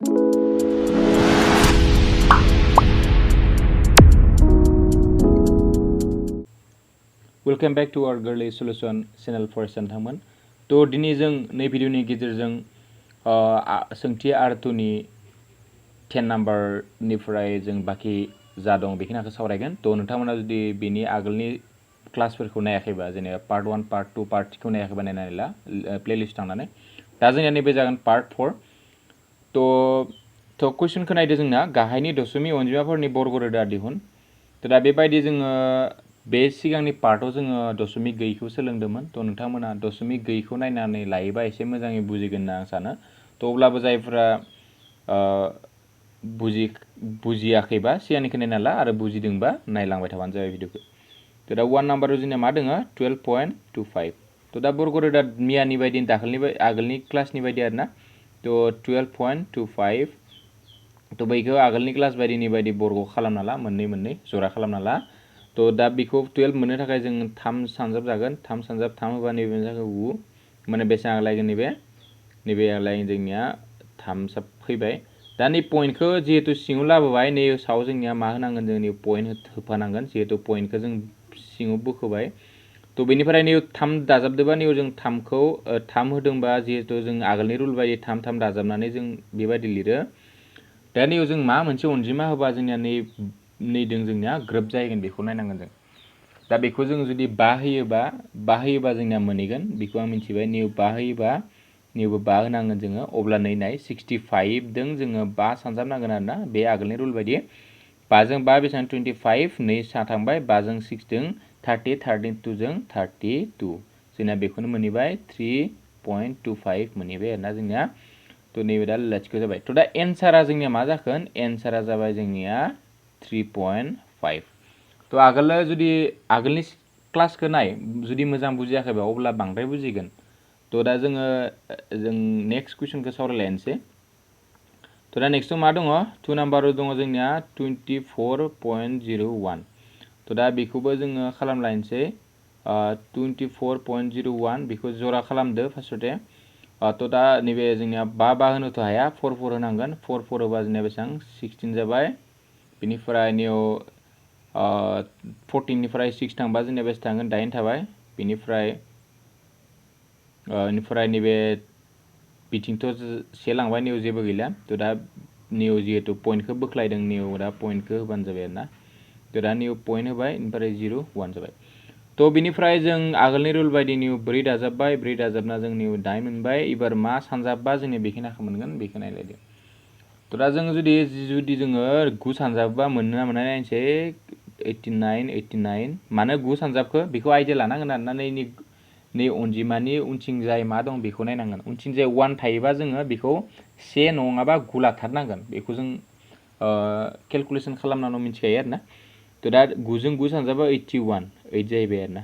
Welcome back to our Gwrlwi solution channel for नोंथांमोन। तो दिनै जों नै भिडिअनि गेजेरजों सोंथि R2नि 10 नाम्बारनिफ्राय जों बाखि जा दं बेखिनिखौ सावरायगोन। तो नोंथांमोना जुदि बेनि आगोलनि क्लासफोरखौ नायाखैबा जेनेबा पार्ट 1 पार्ट 2 पार्ट 3 खौ नायाखैबा नायनानै ला प्लेलिस्ट थांनानै। दा जोंनिया नैबे जागोन पार्ट 4। तो कुइसनखौ नायदो जोंना गाहायनि दशमिक अनजिमाफोरनि बर्ग रोदा दिहुन। तो दा बेबायदि जोङो बे सिगांनि पार्टआव जोङो दशमिक गैयैखौ सोलोंदोंमोन। तो नोंथांमोना दशमिक गैयैखौ नायनानै लायोबा एसे मोजाङै बुजिगोन होनना आं सानो। तो अब्लाबो जायफोरा बुजियाखैबा सिगांनिखौ नायना ला आरो बुजिदोंबा नायलांबाय थाबानो जाबाय भिडिअखौ। तो दा 1 नाम्बाराव जोंनिया मा दङ 12.25। तो दा बर्ग रोदा मियानि बायदि आगोलनि क्लासनि बायदि आरोना। तो 12.25। तो बैखौ आगोलनि क्लास बायदिनि बायदि बर्ग खालामना ला, मोननै जरा खालामना ला। तो दा बेखौ 12 मोननो थाखाय जों 3 सानजाब जागोन। 3 सानजाब 3 होबा नैबे जागोन 9 माने बेसेबां आगलायगोन नैबे आगलायगोन जोंनिया 3 साब फैबाय। दा नै पइन्टखौ जिहेतु सिङाव लाबोबाय नै सायाव जोंनिया मा होनांगोन जोंनि पइन्ट होफानांगोन जिहेतु पइन्टखौ जों सिङाव बोखोबाय। तो बेनिफ्राय नै 3 दाजाबदोबा नै जों 3खौ 3 होदोंबा जिहेतु जों आगोलनि रुल बायदि 3 3 दाजाबनानै जों बेबायदि लिरो। दा नै जों मा मोनसे अनजिमा होबा जोंनिया नै दों जोंनिया ग्रोब जाहैगोन बेखौ नायनांगोन जों। दा बेखौ जों जुदि 5 होयोबा जोंनिया मोनहैगोन बेखौ आं मिथिबाय। नैयाव 5 होयोबा नैयावबो 5 होनांगोन जोङो। अब्ला नै नाय 65 दों जोङो 5 सानजाब नांगोन आरोना बे आगोलनि रुल बायदि। 5 जों 5 बेसेबां 25 नै सा थांबाय 5 जों 6 दों 30 32 जों 32 जोंना बेखौनो मोनहैबाय 3.25 मोनहैबाय आरोना जोंनिया। तो नैबे दा लाथिख' जाबाय। तो दा एन्सारा जोंनिया मा जागोन एन्सारा जाबाय जोंनिया 3.5। तो आगोल जुदि आगोलनि क्लासखौ नाय जुदि मोजां बुजियाखैबा अब्ला बांद्राय बुजिगोन। तो दा जों नेक्स्ट कुइसनखौ सावरायलायनोसै। तो दा नेक्स्टआव मा दङ 2 नाम्बाराव दङ जोंनिया 24.01। तो दा बेखौबो जोङो खालामलायनोसै 24.01 बेखौ जरा खालामदो फार्स्टते। तो दा नैबे जोंनिया 5 होनोथ' हाया 4 होनांगोन। 4 होबा जोंनिया बेसेबां 16 जाबाय। बेनिफ्राय नैयाव 14 निफ्राय 6 थांबा जोंनिया बेसे थांगोन 8 थाबाय। बेनिफ्राय नैबे बिथिंथ' से लांबाय नैयाव जेबो गैला। तो दा नैयाव जिहेतु पइन्टखौ बोख्लायदों नैयाव दा पइन्टखौ होबानो जाबाय आरोना। तो दा नैयाव पइन्ट होबाय ओमफ्राय 0 1 जाबाय। तो बिनिफ्राय जों आगोलनि रुल बायदि नैयाव 4 दाजाबबाय 4 दाजाबना जों नैयाव 8 मोनबाय। एबार मा सानजाबबा जोंनि बेखिनिखौ मोनगोन बेखौ नायलायदो। तो दा जों जुदि जोङो 9 सानजाबबा मोनो ना मोना नायनोसै 89 मानो 9 सानजाबखो बेखौ आइडिया लानांगोन आरोना नै अनजिमानि उनथिंजाय मा दं बेखौ नायनांगोन। उनथिंजाय 1 थायोबा जोङो बेखौ 1 नङाबा 9 लाथारनांगोन बेखौ जों केलकुलेसन खालामनानै मिथिखायो आरोना। तो दा 9 जों 9 सानजाबा 81 8 जाहैबाय आरोना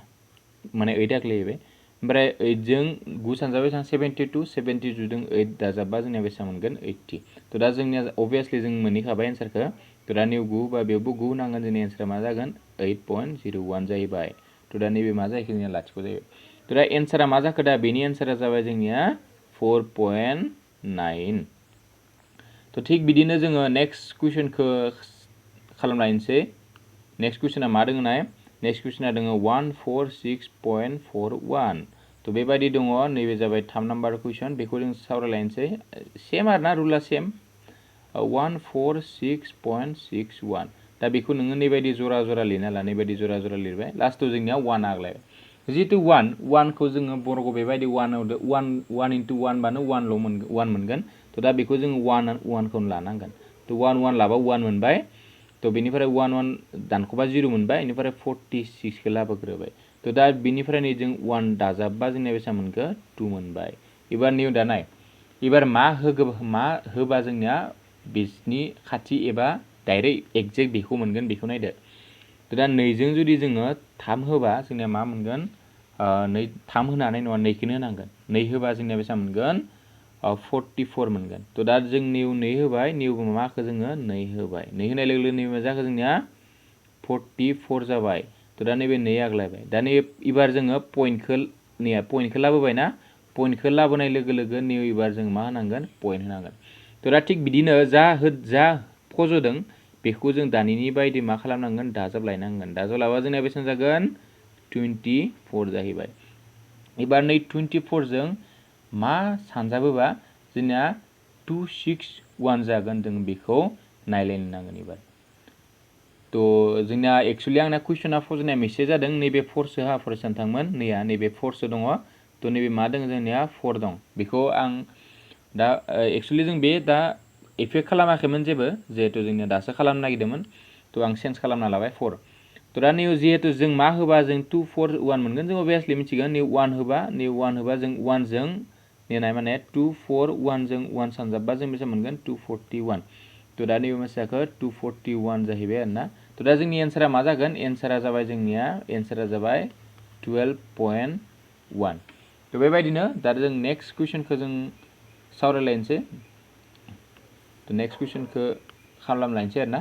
माने 8 आगलायहैबाय। ओमफ्राय 8 जों 9 सानजाबा बेसेबां 72 72 जों 8 दाजाबबा जोंनिया बेसेबां मोनगोन 80। तो दा जोंनिया अभियासलि जों मोनहैखाबाय एन्सारखौ। तो दा नैयाव 9 होबा बेयावबो 9 होनांगोन जोंनि एन्सारा मा जागोन 8.01 जाहैबाय। तो दा नैबे मा जाहैखो जोंनिया लाथिख' जाहैबाय। तो दा एन्सारा मा जाखो दा बेनि एन्सारा जाबाय जोंनिया 4.9। तो थिग बिदिनो जोङो नेक्स्ट कुइसनखौ खालामलायनोसै। नेक्स्ट कुइसना मा दङ नाय नेक्स्ट कुइसना दङ 146.41। तो बेबायदि दङ नैबे जाबाय 3 नाम्बार कुइसन बेखौ जों सावरायलायनोसै। सेम आरोना रुला सेम 146.61। दा बेखौ नोङो नैबायदि जरा जरा लिरना ला नैबायदि जरा जरा लिरबाय लास्टआव जोंनिया 1 आगलायबाय। जितु 1खौ जोङो बर्ग बेबायदि 1 into 1 बानो 1 मोनगोन। तो दा बेखौ जोङो 1 खौनो लानांगोन। तो 1 लाबा 1 मोनबाय। तो बेनिफ्राय 1 दानख'बा 0 मोनबाय। बेनिफ्राय 46खौ लाबोग्रोबाय। तो दा बेनिफ्राय जों 1 दाजाबबा जोंनिया बेसेबां मोनखो 2 मोनबाय। एबार नैयाव दा नाय एबार मा होबा जोंनिया बिसनि खाथि एबा डाइरेक्ट एक्जेक्ट बेखौ मोनगोन बेखौ नायदो। तो दा 2 जों जुदि जोङो 3 होबा जोंनिया मा मोनगोन 3 होनो हानाय नङा 2 खौनो होनांगोन। 2 होबा जोंनिया बेसेबां मोनगोन 44 मोनगोन। तो दा जों नैयाव 2 होबाय नैयावबो मा होखो जोङो 2 होबाय। 2 होनाय लोगो लोगो मा जाखो जोंनिया 44 जाबाय। तो दा नैबे 2 आगलायबाय। दा एबार जोङो पइन्टखौ लाबोबाय ना पइन्टखौ लाबोनाय लोगो लोगो नैयाव एबार जों मा होनांगोन पइन्ट होनांगोन। थ' दा थिग बिदिनो जा फज'दों बेखौ जों दानिनि बायदि मा खालामनांगोन दाजाबलायनांगोन दाजाबलाबा जोंना बेसेबां जागोन 24 जाहैबाय एबार नै 24 जों मा सानजाबोबा जोंना 261 जागोन जों बेखौ नायलायनो नांगोन एबार थ' जोंना एक्चुअली आंना कुइसना फज'नाया मिस्टेक जादों नैबे 4 सोहा फरायसान थांमोन नैया नैबे 4 सो दङ थ' नैबे मा दङ जोंनिया 4 दं बेखौ आं दा एक्चुअली जों बे दा इफेक्ट खालामाखैमोन जेबो जिहेतु जोंनिया दासो खालामनो नागिरदोंमोन थ' आं चेन्ज खालामना लाबाय 4 थ' दा नैयाव जिहेतु जों मा होबा जों 2 4 1 मोनगोन जों अभियासलि मिथिगोन नै 1 होबा जों 1 जों नेनाय माने 2 4 1 जों 1 सानजाबबा जों बेसेबां मोनगोन 241 थ' दा नैबे मोनसेखौ 241 जाहैबाय आरोना थ' दा जोंनि एन्सारा मा जागोन एन्सारा जाबाय जोंनिया एन्सारा जाबाय 12.1 थ' बेबायदिनो दा जों नेक्स्ट कुइसनखौ जों सावरायलायनोसै थ' नेक्स्ट कुइसनखौ खालामलायनोसै आरोना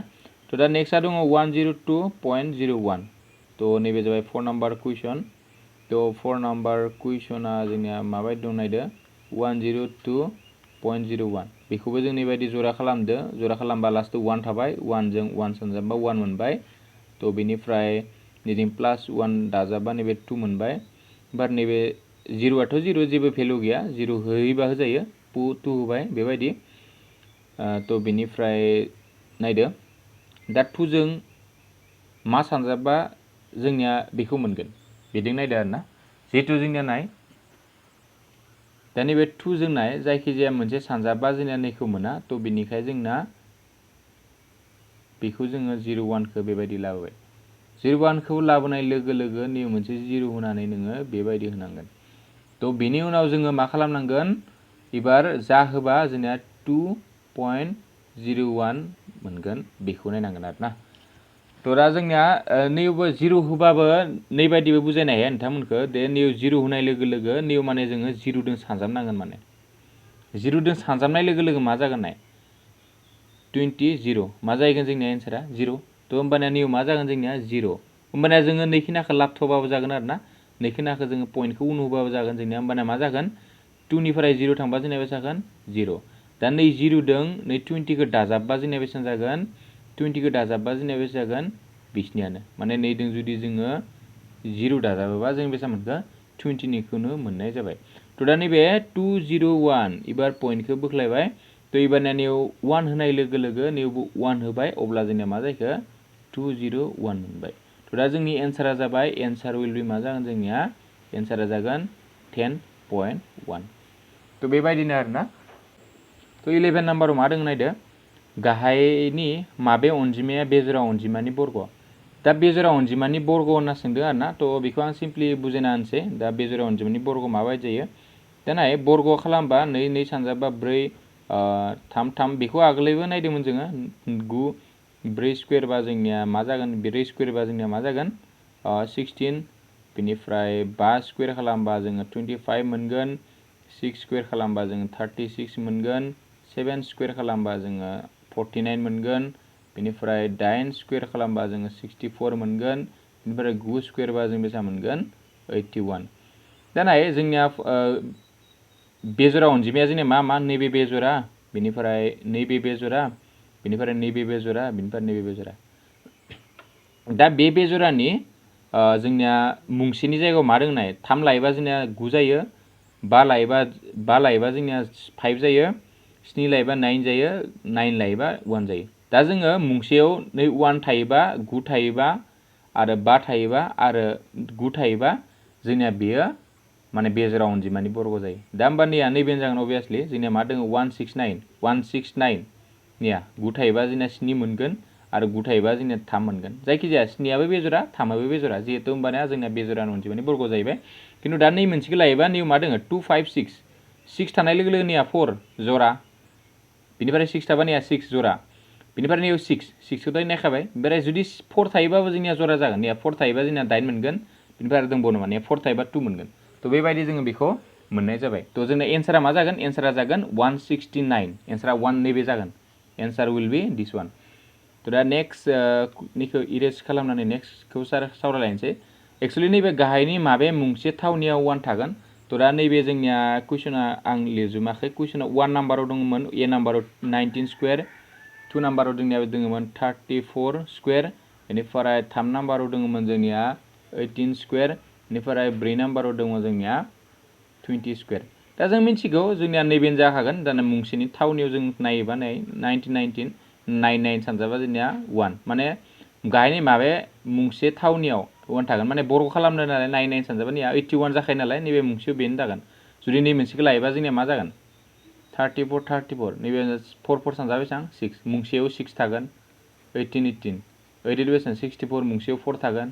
थ' दा नेक्स्टआ दङ 102.01 थ' नैबे जाबाय 4 नाम्बार कुइसन थ' 4 नाम्बार कुइसना जोंनिया माबायदि दं नायदो 102.01 बेखौबो जोंनि बायदि जरा खालामदो जरा खालामबा लास्टआव 1 थाबाय 1 जों 1 सानजाबबा 1 मोनबाय थ' बेनिफ्राय नैथिं प्लास 1 दाजाबबा नैबे 2 मोनबाय एबार नैबे 0आथ' 0 जेबो भेलु गैया 0 होयोबा होजायो 2 होबाय बेबायदि थ' बेनिफ्राय नायदो दा 2 जों मा सानजाबबा जोंनिया बेखौ मोनगोन बिदिं नायदो आरोना जिहेतु जोंनिया नाय दा नैबे 2 जों नाय जायखिजाया मोनसे सानजाबबा जोंनिया नैखौ मोना थ' बेनिखाय जोंना बेखौ जोङो 01 खौ बेबायदि लाबोबाय 01 खौ लाबोनाय लोगो लोगो नै मोनसे 0 होनानै नोङो बेबायदि होनांगोन थ' बेनि उनाव जोङो मा खालामनांगोन एबार जा होबा जोंनिया 2.01 मोनगोन बेखौ नायनांगोन आरोना थ' दा जोंनिया नैयावबो 0 होबाबो नै बायदिबो बुजायनो हाया नोंथांमोनखौ दे नैयाव 0 होनाय लोगो लोगो नैयाव माने जोङो 0 जों सानजाबनांगोन माने 0 जों सानजाबनाय लोगो लोगो मा जागोन नाय 20 मा जाहैगोन जोंनिया एन्सारा 0 थ' होमबानिया नैयाव मा जागोन जोंनिया 0 होमबानिया जोङो नैखिनाखौ लाबथ'बाबो जागोन आरोना नैखिनाखौ जोङो पइन्टखौ उन होबाबो जागोन जोंनिया होमबानिया मा जागोन 2 निफ्राय 0 थांबा जोंनिया बेसेबां जागोन 0 दा नै 0 दों नै 20 खौ दाजाबबा जोंनिया बेसेबां जागोन 20 खौ दाजाबबा जोंनिया बेसेबां जागोन 20 नियानो माने नैदों जुदि जोङो 0 दाजाबोबा जों बेसेबां मोनखो 20 निखौनो मोननाय जाबाय थ' दा नैबे 201 एबार पइन्टखौ बोख्लायबाय थ' एबारनिया नैयाव 1 होनाय लोगो लोगो नैयावबो 1 होबाय अब्ला जोंनिया मा जाखो 201 मोनबाय थ' दा जोंनि एन्सारा जाबाय एन्सार उइल बि मा जागोन जोंनिया एन्सारा जागोन 10.1 थ' बेबायदिनो आरोना थ' 11 नाम्बाराव मा दङ नायदो गाहायनि माबे अनजिमाया बेजोरा अनजिमानि बर्ग दा बेजोरा अनजिमानि बर्ग होनना सोंदों आरोना थ' बेखौ आं सिम्पलि बुजायना होनोसै दा बेजोरा अनजिमानि बर्ग माबायदि जायो दा नाय बर्ग खालामबा 2 सानजाबा 4 3 बेखौ आगोलैबो नायदोंमोन जोङो 9 4 स्कुवेर बा जोंनिया मा जागोन 4 स्कुवेर बा जोंनिया मा जागोन 16 बेनिफ्राय 5 स्कुवेर खालामबा जोङो 25 मोनगोन 6 स्कुवेर खालामबा जोङो 36 मोनगोन 7 स्कुवेर खालामबा जोङो 49 मोनगोन बेनिफ्राय 8 स्कुवेर खालामबा जोङो 64 मोनगोन बेनिफ्राय 9 स्कुवेर बा जों बेसेबां मोनगोन 81 दा नाय जोंनिया बेजोरा अनजिमाया जोंनिया मा नैबे बेजोरा बेनिफ्राय नैबे बेजोरा बेनिफ्राय नैबे बेजोरा बेनिफ्राय नैबे बेजोरा दा बे बेजोरानि जोंनिया मुंसेनि जायगायाव मा दङ नाय 3 लायोबा जोंनिया 9 जायो 5 लायोबा जोंनिया 5 जायो 7 लायोबा 9 जायो 9 लायोबा 1 जायो दा जोङो मुंसेयाव 1 थायोबा 9 थायोबा आरो 5 थायोबा आरो 9 थायोबा जोंनिया बेयो माने बेजोरा अनजिमानि बर्ग जायो दा होमबा नैया नैबेनो जागोन अभियासलि जोंनिया मा दङ 169 निया 9 थायोबा जोंनिया 7 मोनगोन आरो 9 थायोबा जोंनिया 3 मोनगोन जायखिजाया 7आबो बेजोरा 3आबो बेजोरा जिहेतु होमबानिया जोंनिया बेजोरानि अनजिमानि बर्ग जाहैबाय खिन्थु दा नै मोनसेखौ लायोबा नैयाव मा दङ 2 5 6 थानाय लोगो लोगो नैया 4 जरा बेनिफ्राय 6 थाबा नैया 6 जरा बेनिफ्राय नैयाव 6 खौथ' नायखाबाय ओमफ्राय जुदि 4 थायोबाबो जोंनिया जरा जागोन नैया 4 थायोबा जोंनिया 8 मोनगोन बेनिफ्राय आरो दंबावो नामा नैया 4 थायोबा 2 मोनगोन थ' बेबायदि जोङो बेखौ मोननाय जाबाय थ' जोंना एन्सारा मा जागोन एन्सारा जागोन 169 एन्सारा 1 नैबे जागोन एन्सार उइल बि दिस वान थ' दा नेक्स्ट निखौ इरेज खालामनानै नेक्स्टखौ सावरायलायनोसै एक्सुवेलि नैबे गाहायनि माबे मुंसे थावनियाव 1 थागोन थ' तो दा नैबे जोंनिया कुइसना आं लिरजुमाखै कुइसना 1 नाम्बाराव दङमोन ए नाम्बाराव 19 स्क्वायर 2 नाम्बाराव जोंनिया दङमोन 34 स्क्वायर बेनिफ्राय 3 नाम्बाराव दङमोन जोंनिया 18 स्क्वायर बेनिफ्राय 4 नाम्बाराव दङ जोंनिया 20 स्क्वायर दा जों मिथिगौ जोंनिया नैबेनो जाखागोन दाना मुंसेनि थावनियाव जों नायोबा नै 19 99 सानजाबा जोंनिया 1 माने गाहायनि माबे मुंसे थावनियाव 1 थागोन माने बर्ग खालामनो नालाय 99 सानजाबा निया 81 जाखायो नालाय नैबे मुंसेयाव बेनो जागोन जुदि नै मोनसेखौ लायोबा जोंनिया मा जागोन 34 नैबे 4 सानजाबा बेसेबां 6 मुंसेयाव 6 थागोन 18 बेसेबां 64 मुंसेयाव 4 थागोन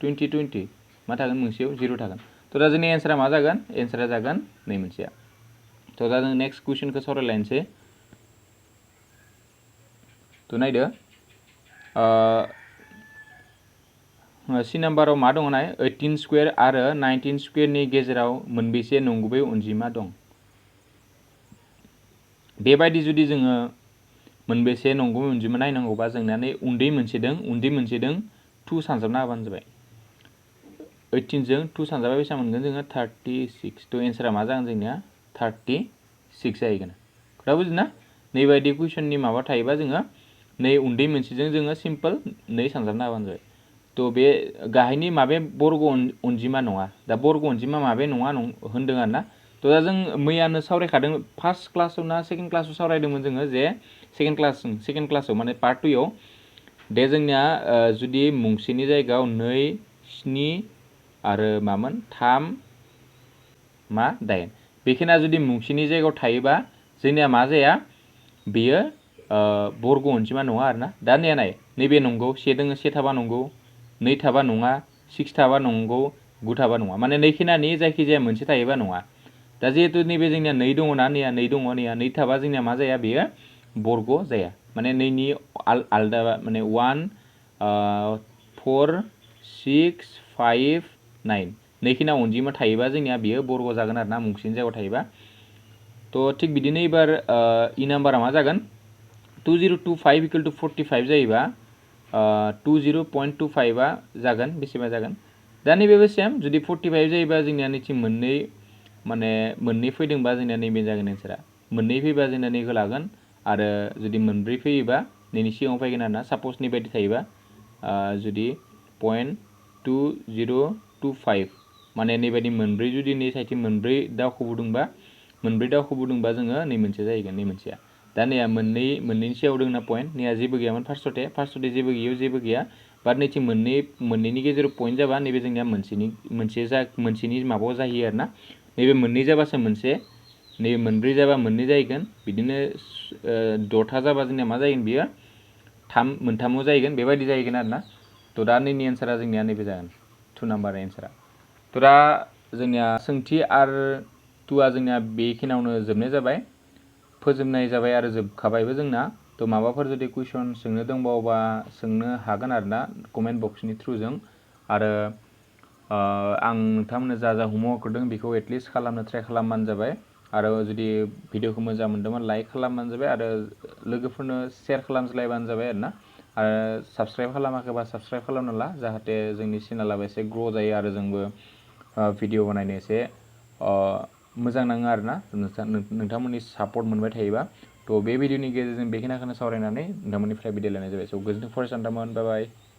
20 मा थागोन मुंसेयाव 0 थागोन तो दा जोंनि एन्सारा मा जागोन एन्सारा जागोन नै मोनसेया तो दा जों नेक्स्ट कुइसनखौ सावरायलायनोसै तो नायदो सी नाम्बाराव मा दङ नाय 18 स्क्वायर आरो 19 स्क्वायरनि गेजेराव मोनबेसे नंगुबै अनजिमा दं बेबायदि जुदि जोङो मोनबेसे नंगुबै अनजिमा नायनांगौबा जोंना नै उन्दै मोनसेदों 2 सानजाबना होबानो जाबाय 18 जों 2 सानजाबा बेसेबां मोनगोन जोङो 36 तो एन्सारा मा जागोन जोंनिया 36 जाहैगोन खोथा बुजिना नैबायदि कुइसननि माबा थायोबा जोङो नै उन्दै मोनसेजों जोङो सिम्पल 2 सानजाबना होबानो जाबाय तो बे गाहायनि माबे बर्ग अनजिमा नङा दा बर्ग अनजिमा माबे नङा होनदों आरोना तो दा जों मैयानो सावरायखादों फार्स्ट क्लासाव ना सेकेन्ड क्लासाव सावरायदोंमोन जोङो जे सेकेन्ड क्लासाव माने पार्ट 2 आव दे जोंनिया जुदि मुंसेनि जायगायाव 2 7 आरो मामोन 3 मा 8 बेखिना जुदि मुंसेनि जायगायाव थायोबा जोंनिया मा जाया बेयो बर्ग अनजिमा नङा आरोना दा नाय नैबे नंगौ 1 दङ 1 थाबा नंगौ 2 थाबा नङा 6 थाबा नंगौ 9 थाबा नङा माने नैखिनानि जायखिजाया मोनसे थायोबा नङा दा जिहेतु नैबे जोंनिया 2 दङ ना नैया 2 दङ नैया 2 थाबा जोंनिया मा जाया बेयो बर्ग जाया माने नैनि आलदा माने 1 4 6 5 9 नैखिना अनजिमा थायोबा जोंनिया बेयो बर्ग जागोन आरोना मुंसेनि जायगायाव थायोबा तो थिग बिदिनो एबार इ नाम्बारा मा जागोन 2025 = 45 जायोबा 20.25 आ जागोन बेसेबां जागोन दा नैबे बेसेबां जुदि 45 जायोबा जोंनिया नैथिं मोननै फैदोंबा जोंनिया नैबे जागोन एन्सारा मोननै फैबा जोंना नैखौ लागोन आरो जुदि मोनब्रै फैयोबा नैनि सिगाङाव फैगोन आरोना सापस नैबायदि थायोबा जुदि 0.2025 माने नैबायदि मोनब्रै जुदि नै साइडथिं मोनब्रै दावखोबोदोंबा जोङो नै मोनसे जाहैगोन नै मोनसेया दा नैया मोननैनि सायाव दंना पइन्ट नैया जेबो गैयामोन फार्स्टथे जेबो गैया बाट नैथिं मोननैनि गेजेराव पइन्ट जाबा नैबे जोंनिया मोनसेनि माबायाव जाहैयो आरोना नैबे मोननै जाबासो मोनसे नैबे मोनब्रै जाबा मोननै जाहैगोन बिदिनो 6था जाबा जोंनिया मा जाहैगोन बियो मोनथामाव जाहैगोन बेबायदि जाहैगोन आरोना तो दा नैनि एन्सारा जोंनिया नैबे जागोन 2 नाम्बार एन्सारा तो दा जोंनिया सोंथि आरो 2आ जोंनिया बेखिनियावनो जोबनाय जाबाय फोजोबनाय जाबाय आरो जोबखाबायबो जोंना तो माबाफोर जुदि कुइसन सोंनो दंबावोबा सोंनो हागोन आरोना कमेन्ट बक्सनि थ्रुजों आरो आं नोंथांमोननो जा हमवर्क होदों बेखौ एटलिस्ट खालामनो ट्राइ खालामबानो जाबाय आरो जुदि भिडिअखौ मोजां मोनदोंबा लाइक खालामबानो जाबाय आरो लोगोफोरनो शेयार खालामज्लायबानो जाबाय आरोना आरो साबस्क्राइब खालामाखैबा साबस्क्राइब खालामना ला जाहाथे जोंनि चेनेलाबो एसे ग्र' जायो आरो जोंबो भिडिअ बानायनो एसे मोजां नाङो आरोना नोंथांमोननि सापर्ट मोनबाय थायोबा तो बे भिडिअनि गेजेरजों बेखिनिखौनो सावरायनानै नोंथांमोननिफ्राय बिदाय लानाय जाबाय स' गोजोनथों फरायसा नोंथांमोन बाय बाय